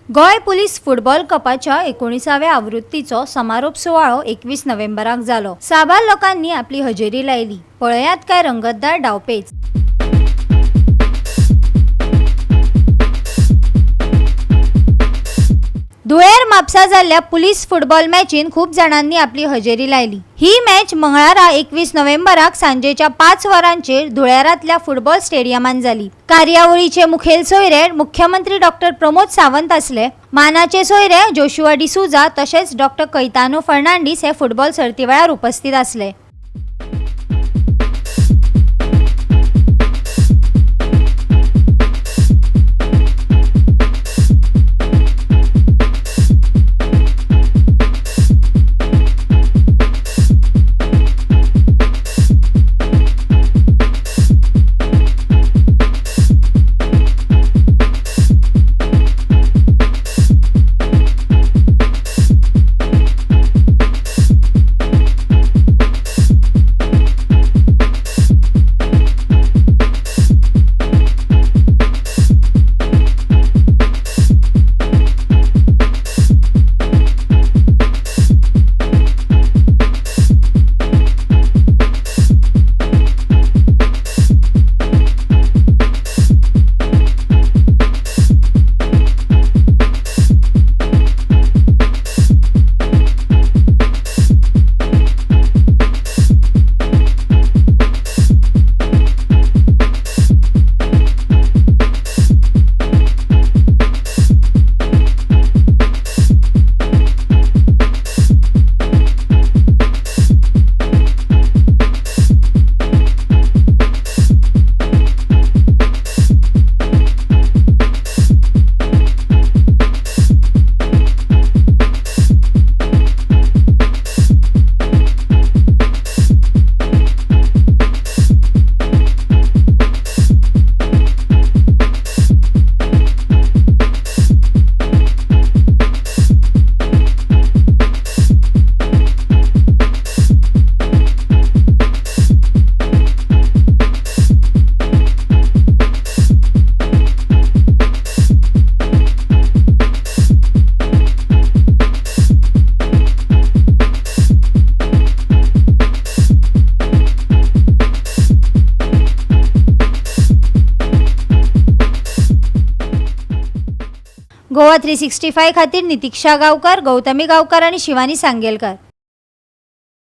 Goa police football कपाच्या 19व्या आवृत्तीचो समारोप सुवाळो 21 नोव्हेंबराक जालो. साबार लोकांनी आपली हजेरी लायली. पळयात काय रंगतदार डावपेच. धुळेर म्हापसा जाल्ल्या पुलीस फुटबॉल मॅचीन खूब जाणांनी आपली हजेरी लायली. ही मॅच मंगळारा 21 नोव्हेंबराक सांजेच्या 5 वरांचेर धुळेरांतल्या फुटबॉल स्टेडियमान जाली. कार्यावळीचे मुखेल सोयरे मुख्यमंत्री डॉक्टर प्रमोद सावंत आसले. मानाचे सोयरे जोशुआ डिसुजा तशेंच डॉक्टर कैतानो फर्नांडीस हे फुटबॉल सर्ती वेळार उपस्थित आसले. गोवा 365 खातीर नितिक्षा गांवकर, गौतमी गांवकर आनी शिवानी सांगेलकर.